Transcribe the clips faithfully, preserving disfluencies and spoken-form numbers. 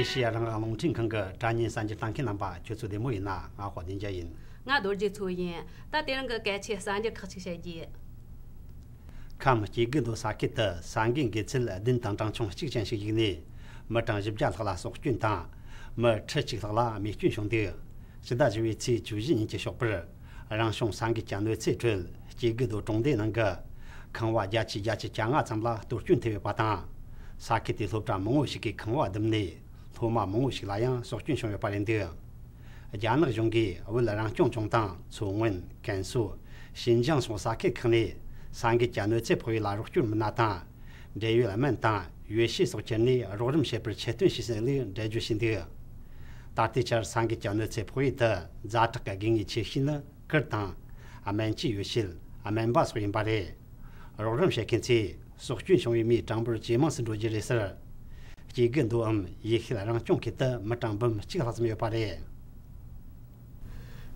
ཨེ་ཤེ་ཡ་རང་དབང་རླུང་འཕྲིན་ཁང་གི་དྲ་བརྙན་གསར་འགྱུར་ལྟ་མཁན་རྣམ་པ། ཁྱོད་ཚོ་བདེ་མོ་ཡིན་ན། ང་དཔལ་ལྡན་རྒྱལ་ཡིན། ང་རྡོ་རྗེ་མཚོ་ཡིན། ད་དེ་རིང་གི་གལ་ཆེའི་གསར་འགྱུར་ཁག་ཅིག་བཤད་རྒྱུ། ཁམས་སྐྱེ་རྒུ་མདོ་ས་ཁུལ་དུ་ས་འགུལ་འགུལ་ཚད་བདུན་དང་གྲངས་ཆུང་གཅིག་ཅན་ཞིག་གཡུགས་ནས། མི་གྲངས་བཞི་བརྒྱ་ལྷག་ལ་སྲོག་སྐྱོན་དང་། མི་ཁྲི་གཅིག་ལྷག་ལ་རྨས་སྐྱོན་བྱུང་འདུག། ཕྱི་ཟླ་བཞི་བའི་ཚེས་བཅུ་བཞི་ཉིན་གྱི་ཞོགས་པར། རང་བྱུང་ས་འགུལ་གྱི་གནོད་འཚེ་ཁྲོད། སྐྱེ་རྒུ་མདོ་གྲོང་སྡེ་ནང་གི་ཁང་བ་བརྒྱ་ཆའི་བརྒྱད་ཅུ་གྱ་ལྔ་ཙམ་ལ་གཏོར་སྐྱོན་ཐེབས་ཡོད་པ་དང་། ས་ཁུལ་དེའི་སློབ་གྲྭ་མང་བོ་ཞིག་གི་ཁང་བ་བརྡིབས་ནས། སློབ་མ་མང་བོ་ཞིག་ལ་ཡང་སྲོག་སྐྱོན་བྱུང་ཡོད་པ་རེད་འདུག། རྒྱ་ནག་གཞུང་གིས་བོད་རང་སྐྱོང་ལྗོངས་དང་མཚོ་སྔོན། ཀན་སུའུ། ཞིན་ཅང་སོགས་ས་ཁུལ་ཁག་ནས་ས་འགུལ་གྱི་གནོད་འཚེ་ཕོག་ཡུལ་ལ་རོགས་སྐྱོར་མི་སྣ་དང་། འབྲེལ་ཡོད་སྨན་དང་ཡོ་བྱད་སོགས་ཁྱེར་ནས་རོགས་རམ་བྱེད་པར་ཆེད་བཏོན་བྱས་ཟིན་ལུགས་འགྲེལ་བརྗོད་བྱས་འདུག། ད་ལྟའི་ཆར་ས་འགུལ་གྱི་གནོད་འཚེ་ཕོག་ཡུལ་དུ་ཛ་དྲག་གི་དགོས་ངེས་ཆེ་ཤོས་ནི་གུར་དང་། སྨན་བཅོས་ཡོ་བྱད། སྨན་པ་སོགས་ཡིན་པ་རེད། རོགས་རམ་བྱེད་མཁན་ཚོས་སྲོག་སྐྱོན་བྱུང་བའི་མིའི་གྲངས་འབོར་ཇེ་མང་སུ་འགྲོ་རྒྱུ་རེད་ཟེར། སྐྱེ་རྒུ་མདོའམ་ཡེ་ཤུའི་རང་སྐྱོང་ཁུལ་དུ་མི་གྲངས་འབུམ་གཅིག་ལྷག་ཙམ་ཡོད་པ་རེད།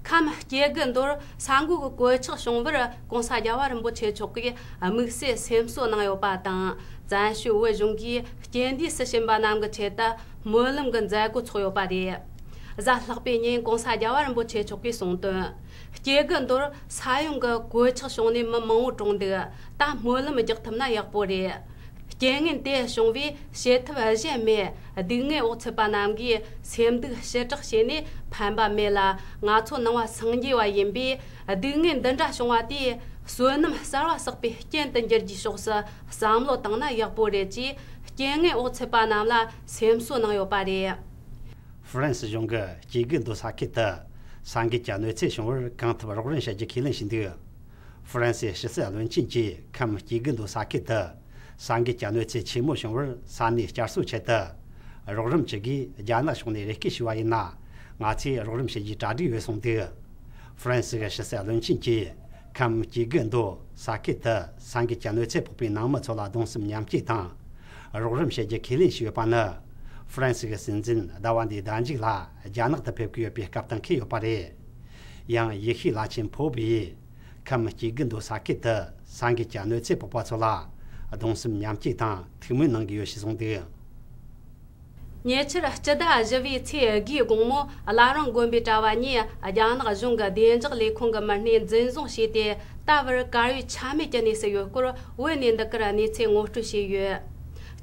ཁམས་སྐྱེ་རྒུ་མདོར་ས་འགུལ་གྱི་གོད་ཆག་བྱུང་བར་༸གོང་ས་རྒྱལ་བ་རིན་པོ་ཆེ་མཆོག་གིས་དམིགས་བསལ་སེམས་གསོ་གནང་ཡོད་པ་དང་། བཙན་བྱོལ་བོད་གཞུང་གིས་རྐྱེན་འདས་སུ་ཕྱིན་པ་རྣམས་ཀྱི་ཆེད་དུ་སྨོན་ལམ་གྱི་མཛད་སྒོ་ཚོགས་ཡོད་པ་རེད། གཟའ་ལྷག་པའི་ཉིན་༸གོང་ས་རྒྱལ་བ་རིན་པོ་ཆེ་མཆོག་གིས་གསུངས་དོན། སྐྱེ་རྒུ་མདོར་ས་ཡོམ་གྱི་གོད་ཆག་བྱུང་ནས་མི་མང་བོ་གྲོངས་འདུག། ད་སྨོན་ལམ་རྒྱག་ཐུབ་ན་ཡག་པོ་རེད། རྐྱེན་ངན་དེ་བྱུང་བས་བྱེད་ཐབས་གཞན་མེད། སྡུག་བསྔལ་འོག་ཚུད་པ་རྣམས་ཀྱིས་སེམས་སྡུག་ཞེ་དྲག་བྱས་ནས་ཕན་པ་མེད་ལ། ང་ཚོ་ནང་པ་སངས་རྒྱས་པ་ཡིན་པས། སྡུག་བསྔལ་འདི་འདྲ་བྱུང་བ་དེས་བསོད་ནམས་གསར་བ་བསགས་པའི་རྐྱེན་དུ་འགྱུར་རྒྱུའི་ཕྱོགས་སུ་བསམ་བློ་བཏང་ན་ཡག་པོ་རེད་ཅེས། རྐྱེན་ངན་འོག་ཚུད་པ་རྣམས་ལ་སེམས་གསོ་གནང་ཡོད་པ་རེད། ཧྥ་རན་སི་གཞུང་གིས་སྐྱེ་རྒུ་མདོ་ས་ཁུལ་དུ་ས་འགུལ་གྱི་གནོད་འཚེ་བྱུང་བར་གང་ཐུབ་རོགས་རམ་བྱ་རྒྱུ་ཁས་ལེན་བྱས་འདུག། ཧྥ་རན་སིའི་ཕྱི་སྲིད་བློན་ཆེན་གྱིས་ཁམས་སྐྱེ་རྒུ་མདོ་ས་ཁུལ་དུ་ས་འགུལ་གྱི་གནོད་འཚེ་ཆེན་མོ་བྱུང་བར་ས་གནས་བསྐྱར་གསོ་ཆེད་དུ་རོགས་རམ་བྱེད་དགོས། རྒྱ་ནག་ཕྱོགས་ནས་རེ་སྐུལ་ཞུས་པ་ཡིན་ན། ང་ཚོས་རོགས་རམ་བྱེད་རྒྱུའི་གྲ་སྒྲིག་ཡོད་གསུངས་འདུག། ཧྥ་རན་སི་གི་ཕྱི་སྲིད་བློན་ཆེན་གྱིས་ཁམས་སྐྱེ་རྒུ་མདོ་ས་ཁུལ་དུ་ས་འགུལ་གྱི་གནོད་འཚེ་ཕོག་པའི་ནང་མི་ཚོ་ལ་གདུང་སེམས་མཉམ་སྐྱེད་དང་། རོགས་རམ་བྱེད་རྒྱུ་ཁས་ལེན་ཞུས་ཡོད་པ་ནི། ཧྥ་རན་སི་གི་སྲིད་འཛིན་ཟླ་བ་འདིའི་ཟླ་མཇུག་ལ་རྒྱ་ནག་ཏུ་ཕེབས་ཀྱི་ཡོད་པའི་སྐབས་དང་འཁེལ་ཡོད་པ་རེད། ཡང་ཡེ་ཤུའི་བླ་ཆེན་ཕོབ་ཡིས་ཁམས་སྐྱེ་རྒུ་མདོ་ས་ཁུལ་དུ་ས་འགུལ་གྱི་གནོད་འཚེ་ཕོག་པ་ཚོ་ལ་གདུང་སེམས་མཉམ་སྐྱེད་དང་ཐུགས་སྨོན་གནང་གི་ཡོད་ཞེས་གསུངས་འདུག། ཉེ་ཆར་སྤྱི་ཟླ་བཞི་བའི་ཚེས་དགུའི་དགོང་མོ། བླ་བྲང་དགོན་པའི་གྲྭ་བ་གཉིས་རྒྱ་ནག་གཞུང་གི་བདེ་འཇགས་ལས་ཁུངས་ཀྱི་མི་སྣས་འཛིན་བཟུང་བྱས་ཏེ། ད་བར་གར་ཡོད་ཆ་མེད་ཀྱི་གནས་སུ་ཡོད་སྐོར་བོད་ནས་འདི་གར་གནས་ཚུལ་ངོ་སྤྲོད་བྱས་ཡོད།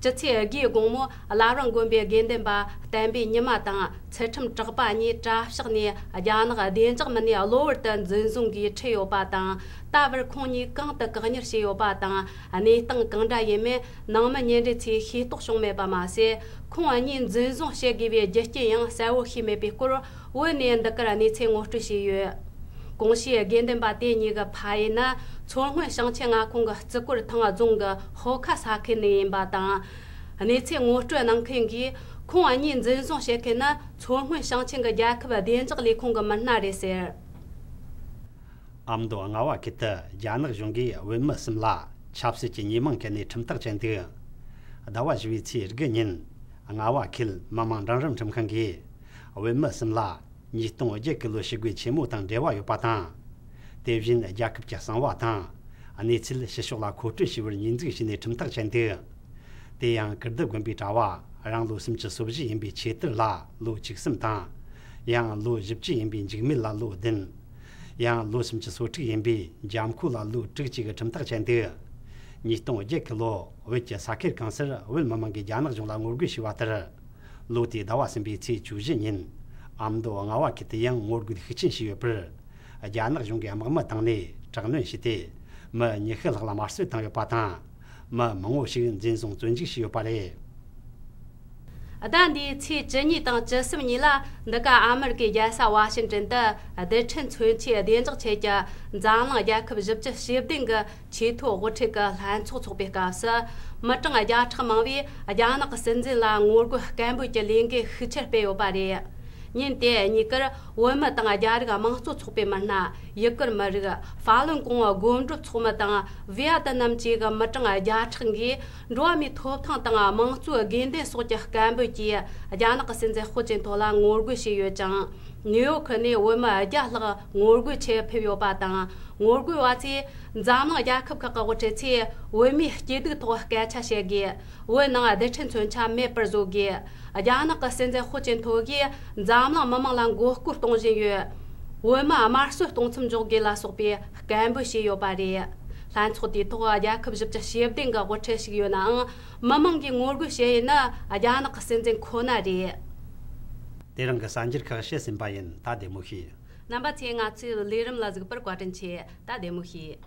སྤྱི་ཚེས་དགུའི་དགོང་མོ། བླ་བྲང་དགོན་པའི་དགེ་འདུན་པ་བསྟན་པའི་ཉི་མ་དང་ཚུལ་ཁྲིམས་གྲགས་པ་གཉིས་གྲྭ་ཤག་ནས་རྒྱ་ནག་བདེ་འཇགས་མི་སྣས་གློ་བུར་དུ་འཛིན་བཟུང་གིས་ཁྲིད་ཡོད་པ་དང་། ད་བར་ཁོང་གཉིས་གང་དུ་བཀག་ཉར་བྱས་ཡོད་པ་དང་། གནས་སྟངས་གང་འདྲ་ཡིན་མིན་ནང་མི་ཉེ་འབྲེལ་ཚོས་ཤེས་རྟོགས་བྱུང་མེད་པ་མ་ཟད། ཁོང་གཉིས་འཛིན་བཟུང་བྱེད་དགོས་པའི་རྒྱུ་རྐྱེན་ཡང་གསལ་བོ་ཤེས་མེད་པའི་སྐོར་བོད་ནས་འདི་གར་གནས་ཚུལ་ངོ་སྤྲོད་བྱས་ཡོད། གོང་ཞུས་དགེ་འདུན་པ་དེ་གཉིས་ཀྱི་ཕ་ཡུལ་ནི་མཚོ་སྔོན་ཞིང་ཆེན་མངའ་ཁོངས་ཀྱི་རྩི་གོར་ཐང་རྫོང་གི་ཧོ་ཁ་ས་ཁུལ་ནས་ཡིན་པ་དང་། གནས་ཚུལ་ངོ་སྤྲོད་གནང་མཁན་གྱིས་ཁོང་གཉིས་འཛིན་བཟུང་བྱེད་མཁན་ནི་མཚོ་སྔོན་ཞིང་ཆེན་གྱི་རྒྱལ་ཁབ་བདེ་འཇགས་ལས་ཁུངས་ཀྱི་མི་སྣ་རེད་ཟེར། ཨ་མདོ་རྔ་བ་ཁུལ་དུ་རྒྱ་ནག་གཞུང་གིས་བོད་མི་གསུམ་ལ་ཆབ་སྲིད་ཀྱི་ཉེས་མིང་བཀལ་ནས་ཁྲིམས་ཐག་བཅད་འདུག། ཟླ་བ་བཞི་བའི་ཚེས་དགུ་ཉིན། རྔ་བ་ཁུལ་མི་དམངས་འབྲིང་རིམ་ཁྲིམས་ཁང་གིས་བོད་མི་གསུམ་ལ་ཉིས་སྟོང་བརྒྱད་ཀྱི་ལོའི་ཞི་རྒོལ་ཆེན་མོ་དང་འབྲེལ་བ་ཡོད་པ་དང་། དེ་བཞིན་རྒྱལ་ཁབ་ཀྱི་གསང་བ་དང་གནས་ཚུལ་ཕྱི་ཕྱོགས་ལ་མཁོ་སྤྲོད་བྱས་པར་ཉེས་འཛུགས་བྱས་ནས་ཁྲིམས་ཐག་བཅད་འདུག། དེ་ཡང་ཀིརྟི་དགོན་པའི་གྲྭ་བ་རང་ལོ་སུམ་ཅུ་སོ་བཞི་ཡིན་པའི་ཆོས་དར་ལ་ལོ་བཅུ་གསུམ་དང་། ཡང་ལོ་བཞི་བཅུ་ཡིན་པའི་འཇིགས་མེད་ལ་ལོ་བདུན། ཡང་ལོ་སུམ་ཅུ་སོ་དྲུག་ཡིན་པའི་འཇམ་ཁོ་ལ་ལོ་དྲུག་བཅས་ཀྱི་ཁྲིམས་ཐག་བཅད་འདུག། ཉིས་སྟོང་བརྒྱད་ཀྱི་ལོ་བོད་ཀྱི་ས་ཁུལ་གང་སར་བོད་མི་མང་གིས་རྒྱ་ནག་གཞུང་ལ་ངོ་རྒོལ་བྱས་པ་ལྟར། ལོ་དེའི་ཟླ་བ་གསུམ་པའི་ཚེས་བཅུ་བཞི་ཉིན། ཨ་མདོ་རྔ་བ་ཁུལ་དུ་ཡང་ངོ་རྒོལ་ཤུགས་ཆེན་བྱས་ཡོད་པར། རྒྱ་ནག་གཞུང་གིས་དམག་མི་བཏང་ནས་དྲག་གནོན་བྱས་ཏེ། མི་ཉི་ཤུ་ལྷག་ལ་དམར་གསོད་བཏང་ཡོད་པ་དང་། མི་མང་བོ་ཞིག་འཛིན་བཟུང་བཙོན་འཇུག་བྱས་ཡོད་པ་རེད། ཟླ་འདིའི་ཚེས་བཅུ་གཉིས་དང་བཅུ་གསུམ་ཉིན་ལ། འདི་ག་ཨ་མེ་རི་ཀའི་རྒྱལ་ས་ཝ་ཤིང་ཏོན་དུ། རྡུལ་ཕྲན་མཚོན་ཆའི་བདེ་འཇགས་ཆེད་ཀྱི་འཛམ་གླིང་རྒྱལ་ཁབ་བཞི་བཅུ་ཞེ་བདུན་གྱི་ཆེས་མཐོའི་དབུ་ཁྲིད་ཀྱི་ལྷན་ཚོགས་འཚོགས་པའི་སྐབས་སུ། མི་གྲངས་བརྒྱ་ཕྲག་མང་བས་རྒྱ་ནག་གི་སྲིད་འཛིན་ལ་ངོ་རྒོལ་སྐད་འབོད་ཀྱི་ལས་འགུལ་ཤུགས་ཆེར་སྤེལ་ཡོད་པ་རེད། ཉིན་དེ་གཉིས་ཀར་བོད་མི་དང་རྒྱ་རིགས་དམངས་གཙོ་ཚོགས་པའི་མི་སྣ། ཡུ་གུར་མི་རིགས། ཧྥ་ལུན་གོང་སྒོམ་སྒྲུབ་ཚོགས་མི་དང་། ཝི་ཡ་ཏི་ནམ་བཅས་ཀྱི་མི་གྲངས་བརྒྱ་ཕྲག་འགས། འགྲོ་བ་མིའི་ཐོབ་ཐང་དང་དམངས་གཙོའི་དགོས་འདུན་སོགས་ཀྱི་སྐད་འབོད་ཀྱིས། རྒྱ་ནག་གི་སྲིད་འཛིན་ཧུའུ་ཅིན་ཐོ་ལ་ངོ་རྒོལ་བྱས་ཡོད་ཅིང་། ནིའུ་ཡོག་ནས་བོད་མི་བརྒྱ་ལྷག་ངོ་རྒོལ་ཆེད་ཕེབས་ཡོད་པ་དང་། ངོ་རྒོལ་བ་ཚོས་འཛམ་གླིང་རྒྱལ་ཁབ་ཁག་གི་དབུ་ཁྲིད་ཚོས་བོད་མིའི་སྐྱིད་སྡུག་ཐོག་སྐད་ཆ་བཤད་དགོས། བོད་ནང་རྡུལ་ཕྲན་མཚོན་ཆ་མེད་པར་བཟོ་དགོས། རྒྱ་ནག་གི་སྲིད་འཛིན་ཧུའུ་ཅིན་ཐོ་གིས་འཛམ་གླིང་མི་མང་ལ་མགོ་སྐོར་གཏོང་བཞིན་ཡོད། བོད་མི་དམར་གསོད་གཏོང་མཚམས་འཇོག་དགོས་ལ་སོགས་པའི་སྐད་འབོད་བྱས་ཡོད་པ་རེད། ལྷན་ཚོགས་དེའི་ཐོག་རྒྱལ་ཁབ་བཞི་བཅུ་ཞེ་བདུན་གྱི་དབུ་ཁྲིད་ཞུགས་ཡོད་ནའང་། མི་མང་གིས་ངོ་རྒོལ་བྱེད་ཡུལ་ནི་རྒྱ་ནག་གི་སྲིད་འཛིན་ཁོ་ན་རེད། དེ་རིང་གི་གསར་འགྱུར་ཁག་བཤད་ཟིན་པ་ཡིན། ད་བདེ་མོ་བྱོས། རྣམ་པ་ཚོས་ང་ཚོའི་ལས་རིམ་ལ་གཟིགས་པར་བཀའ་དྲིན་ཆེ། ད་བདེ་མོ་བྱོས།